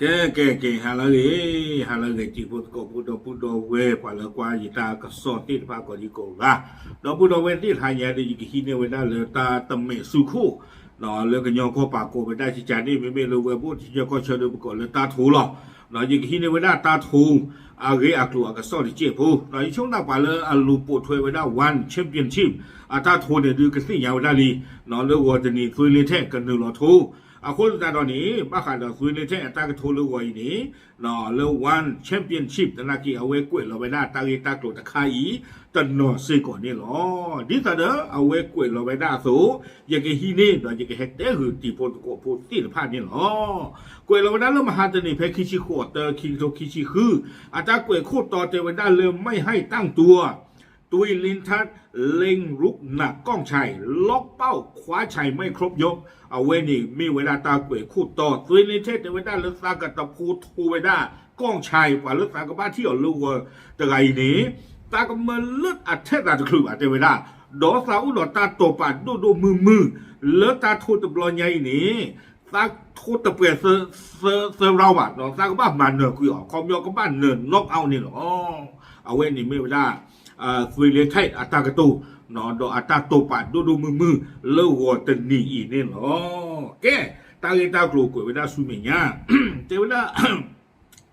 ကဲ ကဲ ကဲ ဟါလၢအဂ့ၤ, ဟါလၢအဂ့ၤ တံၤဖိသကိးဖိ ဒီပုၢ်ဒီဝဲၢ် ပှၤလၢကွၢ်ယတၢ်ကစီၣ်သ့ၣ်တဖၣ်ကိးဒံကိးဂၤ, ဒီပုၢ်ဒီဝဲၢ်သ့ၣ်တဖၣ်ညါဒီး ယကဟံးန့ၢ်ဝဲဒၣ်လၢတၢ်တမဲာ်ဆူခိၣ် လၢကညီကီၢ်ပာ်ကိးဝဲဒၣ်ကကန့ၣ် မ့မ့ၢ်လၢဝဲဘိၣ်ထံကီၢ်ဆၢဒီး ပကိးလၢတၢ်ထိလီၤ. ယကဟံးန့ၢ်ဝဲဒၣ်တၢ်ထိ အဂ့ၢ်အကျိၤအကစီၣ်တစဲးဖိ, ယဆိကမိၣ်ပှၤလၢအလူၤပိာ်ထွဲဝဲဒၣ် One Championship အတၢ်ထိန့ၣ်ဒုးကသ့ၣ်ညါဝဲဒၣ်လံ, လၢဂီၤတနံၤ သွ့လ့ထဲၣ် ကနုာ်လီၤထိ အဃိသတးဒီးန့ၣ် ဘၣ်ဃးဒီးသွ့လ့ထဲၣ်အတၢ်ကထိလၢဂီၤအံၤန့ၣ် လၢ One Championship သနာ်က့ အဝဲကွဲးလီၤဝဲဒၣ်တၢ်ဂ့ၢ်တၢ်ကျိၤတခါအံၤ တနီၤစ့ၢ်ကီးန့ၣ်လီၤ. ဒ်သိးဒီးအဝဲကွဲးလီၤဝဲဒၣ်အသိး ယကဟံးန့ၢ်ဒီးယကဟဲတဲဂုာ်တံၤဖိသကိးဖိသ့ၣ်တဖၣ်န့ၣ်လီၤ. ကွဲးလီၤဝဲဒၣ်လၢမဟါတနံၤ ဖဲခံဆံဃိးသီ ခံကထိခံဆံဃု အတၢ်ကွဲးခိၣ်တီတဲဝဲဒၣ်လၢ ไม่ให้ตั้งตัว သွ့လ့ထဲၣ် เล็งรุกหนักก้องชัย ล็อกเป้าคว้าชัยไม่ครบยก အဝဲန့ၣ်မ့ၢ်ဝဲဒၣ်တၢ်ကွဲးခိၣ်တီ သွ့လ့ထဲၣ်တဲဝဲဒၣ်လၢသးကတဖိထိဝဲဒၣ် ကီၢ်ဆဲး ပှၤလၢသးကဘၣ်ထံၣ်အီၤလၢဂီၤတဂၤအံၤန့ၣ် သးကမၢလၢအထဲသိးတချုးဘၣ်တဲဝဲဒၣ်, ဒီးသးအိၣ်ဒီးတၢ်တိာ်ပာ်ဒိၣ်ဒိၣ်မုၢ်မုၢ် လၢတၢ်ထိတဘျီညါအံၤန့ၣ် သးထိတပှဲၤသၢ သၢ သၢ round ဘၣ်, သးကဘၣ်မၤနၢၤကွံာ်အီၤ ခီပညီကဘၣ်နၢၤ knock out န့ၣ်လီၤ. အဝဲန့ၣ်မ့ၢ်ဝဲဒၣ် သွ့လ့ထဲၣ်အတၢ်ကတိၤ ဒီးအတၢ်တိာ်ပာ်ဒိၣ်ဒိၣ်မုၢ်မုၢ်လၢဂီၤတနံၤအံၤန့ၣ်လီၤ. ကဲ တၢ်ဂ့ၢ်တၢ်ကျိၤကွဲးဝဲဒၣ်ဆူမဲာ်ညါ တဲဝဲဒၣ်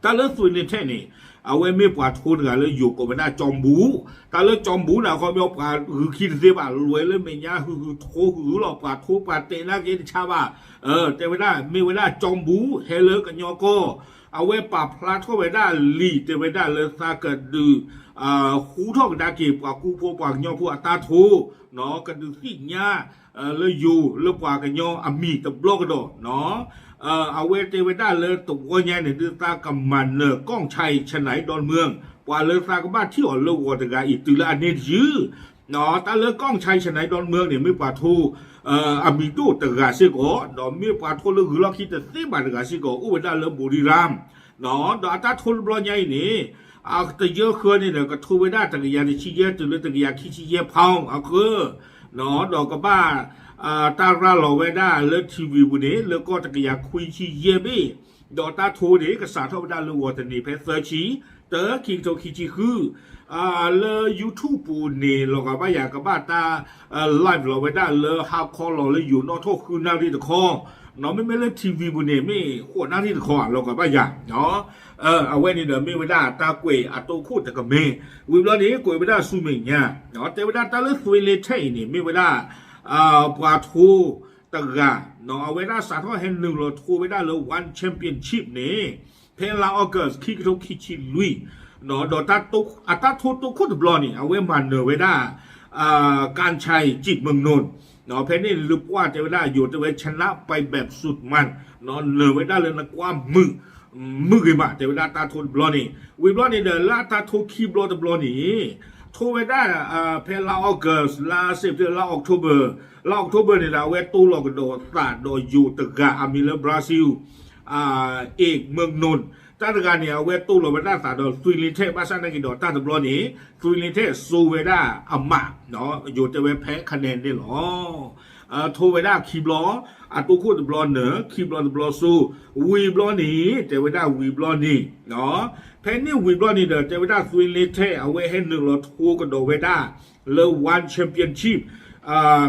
တၢ်လၢသွ့လ့ထဲၣ်န့ၣ် အဝဲမ့ၢ်ပှၤထိတဂၤလၢယိၤကိးဝဲဒၣ်ကၠီဘူ, တၢ်လၢကၠီဘူန့ၣ် အခီပညီပှၤဂုာ်ခံတသ့ဘၣ် လဲၤလၢမဲာ်ညါဟုဟုထိဟုဟုလီၤ ပှၤထိပှၤတဲာ်နာ်က့တဆါဘၣ်, တဲဝဲဒၣ် မ့ၢ်ဝဲဒၣ်ကၠီဘူ ဟဲလၢကညီကီၢ် အဝဲပာ်ဖျါထီၣ်ဝဲဒၣ်လံာ် တဲဝဲဒၣ်လၢသးကဒုး ဃူထီၣ်ကဒါက့ၤ ပှၤကူဖိပှၤကညီဖိအတၢ်ထိ ကဒုးသ့ၣ်ညါ လၢယိၤလၢပှၤကညီအမံၤတဘျီကဒီး အဝဲတဲဝဲဒၣ်လၢတဝီညါန့ၣ် ဒုးသးကမၤနၢၤ ကီၢ်ဆဲး ชนายดอนเมือง ပှၤလၢသးကဘၣ်ထံၣ်အီၤလၢဂီၤတဂၤအံၤတုၤလၢအန့ၢ်တယုၢ် တၢ်လၢကီၢ်ဆဲး ชนายดอนเมือง န့ၣ် မ့ၢ်ပှၤထိ အမံၤဒိၣ်တဂၤစ့ၢ်ကီး ဒီးမ့ၢ်ပှၤထိလၢဂုၤလီၢ်ခံတသ့ဘၣ်တဂၤစ့ၢ်ကီး အိၣ်ဝဲဒၣ်လၢ บุรีรัมย์ ဒီးအတၢ်ထိတဘျီညါအံၤန့ၣ် အတယၢၢ်ဃၢန့ၣ်ဒီး ကထိဝဲဒၣ်တကယၤတဆံယဲၢ်တုၤလၢတကယၤခံဆံယဲၢ် pound အဃၢ ဒီးကဘၣ် တၢ်ရၤလီၤဝဲဒၣ်လၢ ထံဝံၤပူၤန့ၣ် လၢကီၢ်တကယၤခွံဆံယဲၢ်ဘ့ၣ်, ဒီးတၢ်ထိန့ၣ် ကစးထီၣ်ဝဲဒၣ်လၢဂီၤတနံၤဖဲသၢဆံ တၢ ခံကထိခံဆံဃု လၢ YouTube ပူၤန့ၣ် လီၤဂာ်ဘၣ်ယၤကဘၣ်တၢ် live လီၤဝဲဒၣ်လၢဟါခီလီၤလၢယိၤနီၣ်ထိၣ်ဃုနၣ်ရံၣ်တခီ, မ့မ့ၢ်လၢ ထံဝံၤပူၤန့ၣ် မ့ၢ်ဃိးနၣ်ရံၣ်တခီ လီၤဂာ်ဘၣ်ယၤ အဝဲန့ၣ်ဒီးမ့ၢ်ဝဲဒၣ်တၢ်ကွဲးအတိခိၣ်တကမ့ၢ်, ဝံၤဘျီန့ၣ် ကွဲးဝဲဒၣ်ဆူမဲာ်ညါ တဲဝဲဒၣ်တၢ်လၢသွ့လ့ထဲၣ်အံၤန့ၣ် မ့ၢ်ဝဲဒၣ် ပှၤထိတဂၤ အဝဲဒၣ်စးထီၣ်ဟဲနုာ်လီၤထိဝဲဒၣ်လၢ One Championship န့ၣ် ဖဲလါ August ခံကထိခံဆံလွံၢ် ဒီးအတၢ်ထိတိခိၣ်တဘျီန့ၣ် အဝဲမၤနၢၤဝဲဒၣ် การชัย จิตเมืองนนท์ ဖဲန့ၣ်လၢပှၢ်တဲဝဲဒၣ် ယိၤတဲဝဲ ชนะไปแบบสุดมัน နၢၤဝဲဒၣ်လၢနကွၢ်မုာ် မုာ်ဂ့ၤမး တဲဝဲဒၣ်တၢ်ထိတဘျီန့ၣ်, ဝံၤဘျီန့ၣ်ဒီးလၢအတၢ်ထိခံဘျီတဘျီန့ၣ် ထိဝဲဒၣ် ဖဲလါ August လါ September လါ October လါ October န့ၣ်ဒီး အဝဲတိၢ်လီၤကဒီးသးဒီးယိၤတဂၤအမံၤလၢ Brazil เอกเมืองนนท์ တၢ်တဂၤန့ၣ် အဝဲတိၢ်လီၤဝဲဒၣ်သးဒီးသွ့လ့ထဲၣ် ဘၣ်ဆၣ်သနာ်က့ဒီးတၢ်တဘျီန့ၣ် သွ့လ့ထဲၣ်စိဝဲဒၣ်အမး ယိၤတဲဝဲ แพ้คะแนน န့ၣ်လီၤ. ထိဝဲဒၣ်ခံဘျီ အတိခိၣ်တဘျီနၢၤ ခံဘျီတဘျီစိ ဝံၤဘျီန့ၣ် တဲဝဲဒၣ်ဝံၤဘျီန့ၣ် ဖဲန့ၣ်ဝံၤဘျီန့ၣ်ဒီး တဲဝဲဒၣ်သွ့လ့ထဲၣ် အဝဲဟဲနုာ်လီၤထိကဒီးဝဲဒၣ်လၢ One Championship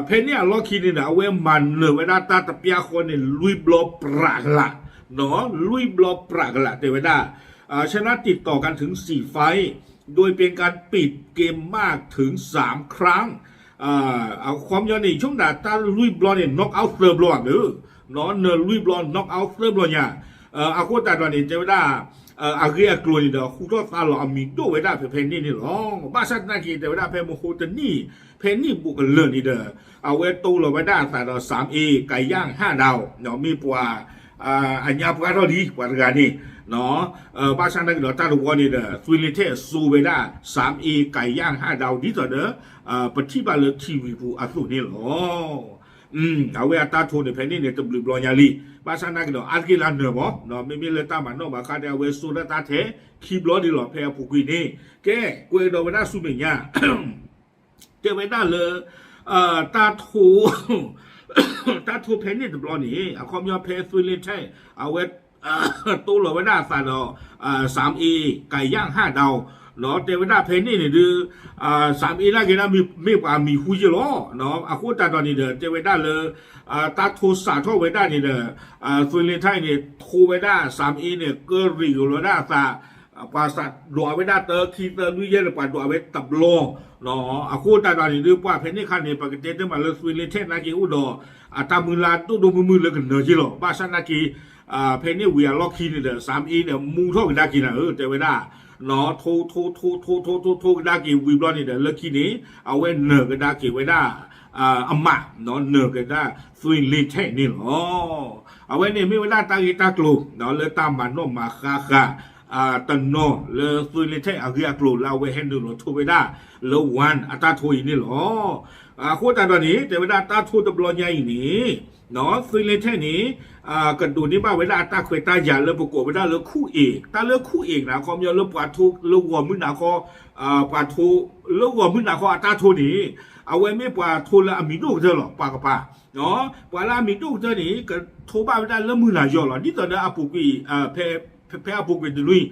ဖဲန့ၣ်အလီၢ်ခံန့ၣ်ဒီး အဝဲမၤနၢၤဝဲဒၣ်တၢ်တပျၢ်ဃီန့ၣ် လွံၢ်ဘျီပြးကလး လွံၢ်ဘျီပြးကလး တဲဝဲဒၣ် ชนะติดต่อกันถึงสี่ไฟต์ โดยเป็นการปิดเกมมากถึงสามครั้ง အခီပညီန့ၣ် ဆိကမိၣ်တၢ်လွံၢ်ဘျီန့ၣ် knock out သၢဘျီဧါ နၢၤလွံၢ်ဘျီ knock out သၢဘျီညါ အဃိသတးဒီးန့ၣ် တဲဝဲဒၣ် အဂ့ၢ်အကျိၤန့ၣ်ဒီး ဃူထီၣ်သါလီၤအမံၤဒိၣ်ဝဲဒၣ်ဖဲဖဲန့ၣ်န့ၣ်လီၤ. ဘၣ်ဆၣ်သနာ်က့ တဲဝဲဒၣ်ဖဲမဟိတနံၣ် ဖဲနံၣ်ဘူးကလၢာ်န့ၣ်ဒီး အဝဲတိၢ်လီၤဝဲဒၣ်အသးဒီး สามเอ ไก่ย่างห้าดาว မ့ၢ်ပှၤ အညါပှၢ်ထီၣ်လံ ပှၤတဂၤန့ၣ် ဘၣ်ဆၣ်သနာ်က့ဒီးတၢ်တဝီန့ၣ်ဒီး သွ့လ့ထဲၣ်စိဝဲဒၣ် สามเอ ไก่ย่างห้าดาว ဒ်သိးဒီး ပထံၣ်ဘၣ်လၢထံဝံၤပူၤအသိးန့ၣ်လီၤ. အဝဲအတၢ်ထိန့ၣ် ဖဲန့ၣ်န့ၣ် တဘျုးဘျီညါလံ. ဘၣ်ဆၣ်သနာ်က့ဒီး အါတက့ၢ်လၢနၢၤဘၣ် မ့မ့ၢ်လၢတၢ်မၤနီၣ်ဘၣ်ဃးဒီး အဝဲစိဒၣ်တၢ်ထဲခံဘျီဒ်လီၤ ဖဲအပူၤကွံာ်န့ၣ် ကဲ ကွဲးဒီးဝဲဒၣ်ဆူမဲာ်ညါ တဲဝဲဒၣ်လၢ တၢ်ထိ တၢ်ထိဖဲန့ၣ်တဘျီန့ၣ် အခီပညီဖဲသွ့လ့ထဲၣ် အဝဲ တိလီၤဝဲဒၣ်အသးဒီး စၣ်အ့ ကၢ်ယၣ်ဟၣ်ဒၣ်အီၤ တဲဝဲဒၣ်ဖဲန့ၣ်န့ၣ်ဒုး စၣ်အ့နာ်က့ၤဒၣ် မ့ၢ်ပှၤမံၤဟူယ့ၢ်လီၤ. အဃိသတးဒီးန့ၣ်ဒီး တဲဝဲဒၣ်လၢ တၢ်ထိစးထီၣ်ဝဲဒၣ်န့ၣ်ဒီး သွ့လ့ထဲန့ၣ် ထိဝဲဒၣ်စၣ်အ့န့ၣ် ကရံးက့ၤလီၤဝဲဒၣ်အသး ပှၤစးဒွးဝဲဒၣ်တၢခံသၢလွံၢ်ယဲၢ်န့ၣ် ပှၤဒွးဝဲတဘျီ အဃိသတးဒီးန့ၣ်ဒုး ပှၤဖဲန့ၣ်အခါန့ၣ် ပကတဲတ့ၢ်မးလၢသွ့လ့ထဲနာ်က့ၤအိၣ်ဒီး အတၢ်မုၢ်လၢ်ဒိၣ်ဒိၣ်မုၢ်မုၢ်လၢကနၢၤက့ၤလီၤ. ဘၣ်ဆၣ်နာ်က့ၤ ဖဲန့ၣ်ဝံၤအလီၢ်ခံန့ၣ်ဒီး စၣ်အ့န့ၣ် မူထီၣ်ကဒါက့ၤနၤဧၢ တဲဝဲဒၣ် ထိ ထိ ထိ ထိ ထိ ထိ ထိကဒါက့ၤဝံၤဘျီန့ၣ်ဒီး လၢခံန့ၣ် အဝဲနၢၤကဒါက့ၤဝဲဒၣ် အမး နၢၤကဒါသွ့လ့ထဲန့ၣ်လီၤ. အဝဲန့ၣ်မ့ၢ်ဝဲဒၣ်တၢ်ဂ့ၢ်တၢ်ကျိၤ လၢတၢ်မၤနီၣ်မၤဃါဃာ် တနီၤလၢသွ့လ့ထဲအဂ့ၢ်အကျိၤလၢအဝဲဟဲနုာ်လီၤထိဝဲဒၣ်လၢ ဝၣ် အတၢ်ထိအံၤန့ၣ်လီၤ. အဃိသတးဒီးန့ၣ် တဲဝဲဒၣ်တၢ်ထိတဘျီညါအံၤန့ၣ် သွ့လ့ထဲန့ၣ် ကဒိးန့ၢ်ဘၣ်ဝဲဒၣ်အတၢ်ခွဲးတၢ်ယာ်လၢပကိးဝဲဒၣ်လၢ ခူၣ်အ့ၣ် တၢ်လၢ ခူၣ်အ့ၣ် န့ၣ် အခီပညီလၢပှၤထိလၢဂီၤမုၢ်နၤခီ ပှၤထိလၢဂီၤမုၢ်နၤခီအတၢ်ထိန့ၣ် အဝဲမ့ၢ်ပှၤထိလၢအမံၤဒိၣ်ကတၢၢ်လီၤ ပှၤကပၤ ပှၤလၢအမံၤဒိၣ်ကတၢၢ်န့ၣ် ကထိဘၣ်ဝဲဒၣ်လၢမုၢ်နၤယီၤလီၤ. ဒ်သိးဒီးအပူၤကွံာ် ဖဲအပူၤကွံာ်တနွံ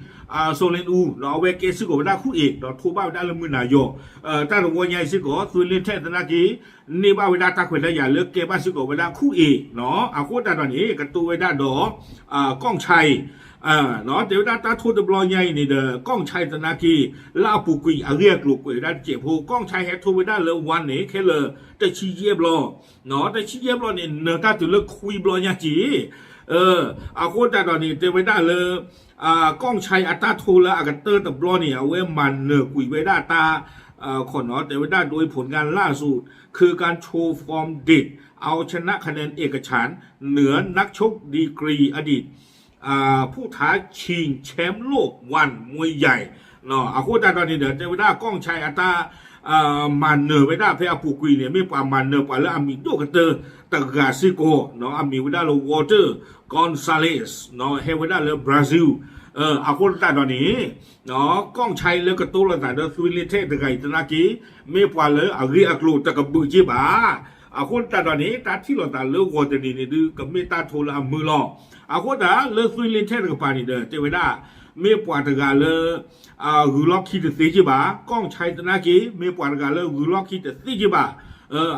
စီၤလ့ၣ်အူ အဝဲကဲစ့ၢ်ကီးဝဲဒၣ်ခူၣ်အ့ၣ် ဒီးထိဘၣ်ဝဲဒၣ်လၢမုၢ်နၤယီၤ တၢ်တဝီညါအံၤစ့ၢ်ကီး သွ့လ့ထဲသနာ်က့ န့ၢ်ဘၣ်ဝဲဒၣ်တၢ်ခွဲးတၢ်ယာ်လၢကဲဘၣ်စ့ၢ်ကီးဝဲဒၣ်ခူၣ်အ့ၣ် အဃိသတးဒီးန့ၣ် ကတိၤဝဲဒၣ်ဒီး ကီၢ်ဆဲ တဲဝဲဒၣ်တၢ်ထိတဘျီညါအံၤန့ၣ်ဒီး ကီၢ်ဆဲသနာ်က့ လၢအပူၤကွံာ်အဂ့ၢ်အကျိၤကွဲးဝဲဒၣ်တစဲးဖိ ကီၢ်ဆဲဟဲထိဝဲဒၣ်လၢ ဝၣ် န့ၣ် ခဲလၢာ်တဆံယဲၢ်ဘျီ တဆံယဲၢ်ဘျီန့ၣ် နၢၤတၢ်တုၤလၢခွံဘျီညါက့ၤ အဃိသတးဒီးန့ၣ် တဲဝဲဒၣ်လၢ ကီၢ်ဆဲအတၢ်ထိလၢအကတၢၢ်တဘျီန့ၣ် အဝဲမၤနၢၤကွံာ်ဝဲဒၣ်တၢ် ခီနီၤ တဲဝဲဒၣ် โดยผลงานล่าสุด คือการโชว์ฟอร์มเด็ด เอาชนะคะแนนเอกฉันท์ เหนือนักชกดีกรีอดีต ผู้ท้าชิงแชมป์โลก วันมวยใหญ่ အဃိသတးဒီးန့ၣ်ဒီး တဲဝဲဒၣ်ကီၢ်ဆဲအတၢ် မၤနၢၤဝဲဒၣ်ဖဲအပူၤကွံာ်န့ၣ် မ့ၢ်ပှၤမၤနၢၤပှၤလၢအမံၤဒိၣ်ကတၢၢ်တဂၤစ့ၢ်ကီး အမံၤဝဲဒၣ်လၢ Walter Gonçalves ဟဲဝဲဒၣ်လၢ Brazil အဃိသတးဒီးန့ၣ် ကီၢ်ဆဲလၢကတိၤလိာ်သးဒီး သွ့လ့ထဲတဂၤအံၤသနာ်က့ မ့ၢ်ပှၤလၢအဂ့ၢ်အကျိၤတကဘုးက့ဘၣ် အဃိသတးဒီးန့ၣ် တၢ်ထံၣ်လိာ်သးလၢဂီၤတနံၤန့ၣ်ဒုး ကမ့ၢ်တၢ်ထိလၢအမုာ်လီၤ. အဃိသတးလၢသွ့လ့ထဲတကပၤန့ၣ်ဒီး တဲဝဲဒၣ် မ့ၢ်ပှၤတဂၤလၢ ဂုၤလီၢ်ခံတသ့က့ဘၣ်, ကီၢ်ဆဲသနာ်က့ မ့ၢ်ပှၤတဂၤလၢဂုၤလီၢ်ခံတသ့က့ဘၣ်.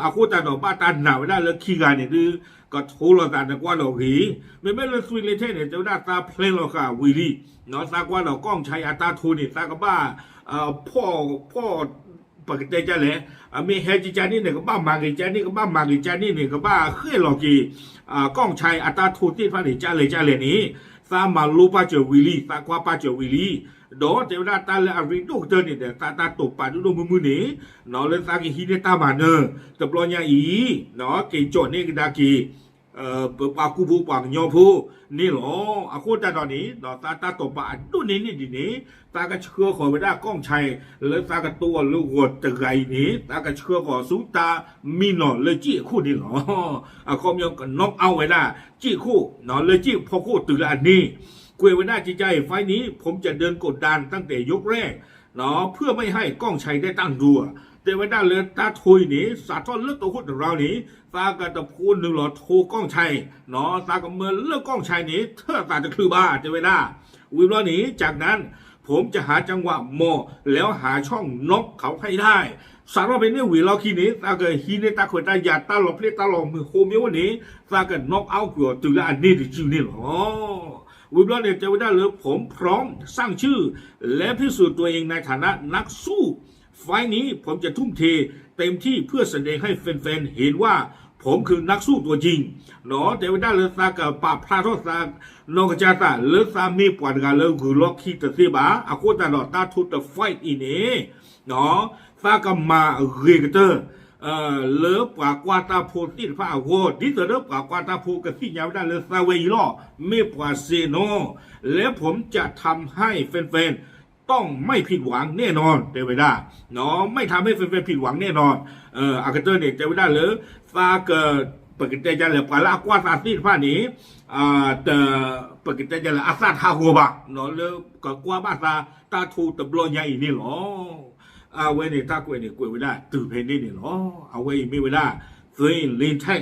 အဃိသတးဒီးဘၣ်တၢ်နာ်ဝဲဒၣ်လၢခံဂၤန့ၣ်ဒုး ကထိလိာ်သးနကွၢ်ဒီးဂ့ၤ, မ့မ့ၢ်လၢသွ့လ့ထဲန့ၣ် တဲဝဲဒၣ်သးဖျဲလီၤဃာ်ဝံၤလံ, သးကွၢ်ဒီးကီၢ်ဆဲအတၢ်ထိန့ၣ် သးကဘၣ် ဖီၣ် ဖီၣ် ပကတဲကလဲၣ်, အမ့ၢ်ဟဲကကန့ၣ်န့ၣ် ကဘၣ်မၤကကန့ၣ် ကဘၣ်မၤကကန့ၣ်န့ၣ် ကဘၣ်ဃဲၣ်လီၤက့ၤ ကီၢ်ဆဲအတၢ်ထိသ့ၣ်တဖၣ်န့ၣ် ကလဲၣ်ကလဲၣ်န့ၣ် သးမၤလိပာ်စၢၤဝံၤလံ, သးကွၢ်ပာ်စၢၤဝံၤလံ. ဒီးတဲဝဲဒၣ်တၢ်လၢအရ့ဒိၣ်ကတၢၢ်န့ၣ်ဒီး သးတၢ်တိာ်ပာ်ဒိၣ်ဒိၣ်မုၢ်မုၢ်န့ၣ် လၢသးကဟံးန့ၢ်တၢ်မၤနၢၤ တဘျီညါအံၤ က့ၤကၠီၣ်န့ၢ်ကဒါက့ၤ ပပှၤကူၣ်ဖိပှၤကညီဖိန့ၣ်လီၤ. အဃိသတးဒီးန့ၣ် သးတၢ်တိာ်ပာ်အဒိၣ်န့ၢ်န့ၣ်ဒ်န့ၣ် သးကဆှၢဃီၤဝဲဒၣ်ကီၢ်ဆဲ လၢသးကတိၤအီၤလၢဂီၤတဂၤအံၤန့ၣ် သးကဆှၢဃီၤဆူတၢ်မံနီၤလၢစ့ၣ်အခိၣ်န့ၣ်လီၤ. အခီပညီက knock out ဝဲဒၣ်စ့ၣ်ခိၣ် လၢစ့ၣ်ဖီခိၣ်တုၤလၢအန့ၣ် ကွဲးဝဲဒၣ်ကကအံၤ fight นี้ ผมจะเดินกดดันตั้งแต่ยกแรก เพื่อไม่ให้กล้องชัยได้ตั้งตัว တဲဝဲဒၣ်လၢတၢ်ထိအံၤန့ၣ် စးထီၣ်လၢတဟိၣ်တရၢန့ၣ် သးကတဖိနုာ်လီၤထိကီၢ်ဆဲ, သးကမၢလၢကီၢ်ဆဲန့ၣ် ထၢၣ်သးတချုးဘၣ် တဲဝဲဒၣ်. ဝံၤဘျီန့ၣ် จากนั้น ผมจะหาจังหวะเหมาะ แล้วหาช่อง knock เขาให้ได้ စးထီၣ်ဖဲန့ၣ်ဝံၤလီၢ်ခံန့ၣ် သးကဟံးန့ၢ်တၢ်ခွဲးတၢ်ယာ် တၢ်လီၤဖျ့ၣ်တၢ်လီၤမုာ်ဃိမ့ၢ်အိၣ်န့ၣ် သးက knock out ကွံာ်အီၤတုၤလၢအန့ၢ်တစုန့ၣ်လီၤ. ဝံၤဘျီန့ၣ် တဲဝဲဒၣ်လၢ ผมพร้อมสร้างชื่อ และพิสูจน์ตัวเองในฐานะนักสู้ ไฟต์นี้ผมจะทุ่มเทเต็มที่เพื่อแสดงให้แฟนๆเห็นว่าผมคือนักสู้ตัวจริง တဲဝဲဒၣ်လၢသးကပာ်ဖျါထီၣ်သး နီၢ်ကစၢ်သးလၢသးမ့ၢ်ပှၤတဂၤလၢဂုၤလီၢ်ခံတသ့ဘၣ်. အဃိသတးဒီးတၢ်ထိတ fight အံၤန့ၣ် သးကမၤအဂ့ၤကတၢၢ် လၢပှၤကွၢ်တၢ်ဖိသ့ၣ်တဖၣ်အဂီၢ် ဒ်သိးလၢပှၤကွၢ်တၢ်ဖိကသ့ၣ်ညါဝဲဒၣ်လၢသးဝဲအံၤလီၤ မ့ၢ်ပှၤစ့နီၤ และผมจะทำให้แฟนๆต้องไม่ผิดหวังแน่นอน တဲဝဲဒၣ် ไม่ทำให้แฟนๆผิดหวังแน่นอน အကတၢၢ်န့ၣ် တဲဝဲဒၣ်လၢ သးက ပကတဲဒ်လဲၣ် ပှၤလၢအကွၢ်သးသ့ၣ်တဖၣ်န့ၣ် တ ပကတဲဒ်လဲၣ် အသးထးဂီၤဘၣ် လၢကကွၢ်ဘၣ်သးတၢ်ထိတဘျီညါအံၤန့ၣ်လီၤ. အဝဲန့ၣ်တၢ်ကွဲးန့ၣ်ကွဲးဝဲဒၣ်တုၤဖဲန့ၣ်န့ၣ်လီၤ. အဝဲအံၤမ့ၢ်ဝဲဒၣ် သွ့လ့ထဲ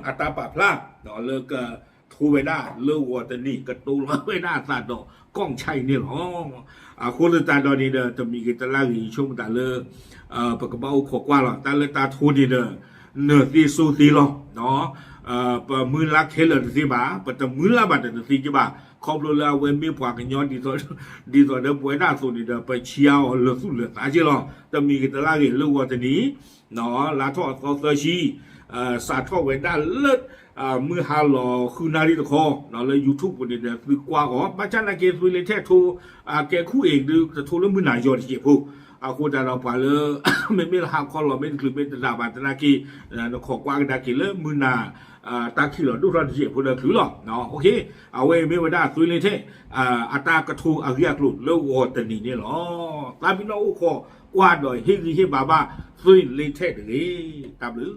အတၢ်ပာ်ဖျါ လၢကထိ ထိဝဲဒၣ်လၢဂီၤတနံၤ ကတိၤလီၤဝဲဒၣ်အသးဒီး ကီၢ်ဆၣ်အံၤန့ၣ်လီၤ. အဃိသတးဒီးန့ၣ်ဒီး တမံၤဂ့ၤတလါဂ့ၤ ယဆိကမိၣ်သးလၢ ပကဘၣ်အိၣ်ခိးကွၢ်လီၤ တၢ်လၢတၢ်ထိန့ၣ်ဒီး နၢၤသ့စိသ့လီၤ. ပမုၢ်လၢ်ခဲလၢာ်တသ့ဘၣ်, ပတမုၢ်လၢ်ဘၣ်ဒီးတသ့ကဘၣ်, ခီဖျိလၢအဝဲမ့ၢ်ပှၤကညီ ဒ်သိးဒီးပဝဲဒၣ်အသိးန့ၣ်ဒီး ပဆံးအါအီၤလၢာ်သူၣ်လၢာ်သးက့လီၤ. တမံၤဂ့ၤတလါဂ့ၤ လၢဂီၤတနံၤ လါထီၣ်အသီသၢဆံ စးထီၣ်ဝဲဒၣ်လၢ မုၢ်ဟါလီၤဃုနၣ်ရံၣ်တခီ လၢ YouTube ပူၤန့ၣ်ဒီး သုကွၢ်အီၤ ဘၣ်ဆၣ်နာ်က့ သွ့လ့ထဲးထိ ကဲခူၣ်အ့ၣ်ဒုး တထိလၢမုၢ်နၤယီၤတစဲးဖိ, အဃိသတးဒီးပှၤလၢ မ့မ့ၢ်လၢဟါခီလီၤ မ့ၢ်တချုးမ့ၢ်တတၤဘၣ်သနာ်က့ နခိးကွၢ်ကဒါက့ၤလၢမုၢ်နၤ တၢ်ခံးလီၤဒိၣ်ထီၣ်တစဲးဖိဒီးချုးလီၤ. အဝဲအံၤမ့ၢ်ဝဲဒၣ်သွ့လ့ထဲး အတၢ်ကထိအဂ့ၢ်အကျိၤလၢဂီၤတနံၤန့ၣ်လီၤ. သးပ့ၤနီၣ်အိၣ်ခိးကွၢ်ဒီးဟ့ၣ်ဂံၢ်ဟ့ၣ်ဘါဘၣ်သွ့လ့ထဲးတဂ့ၤ. တၢ်ဘျုး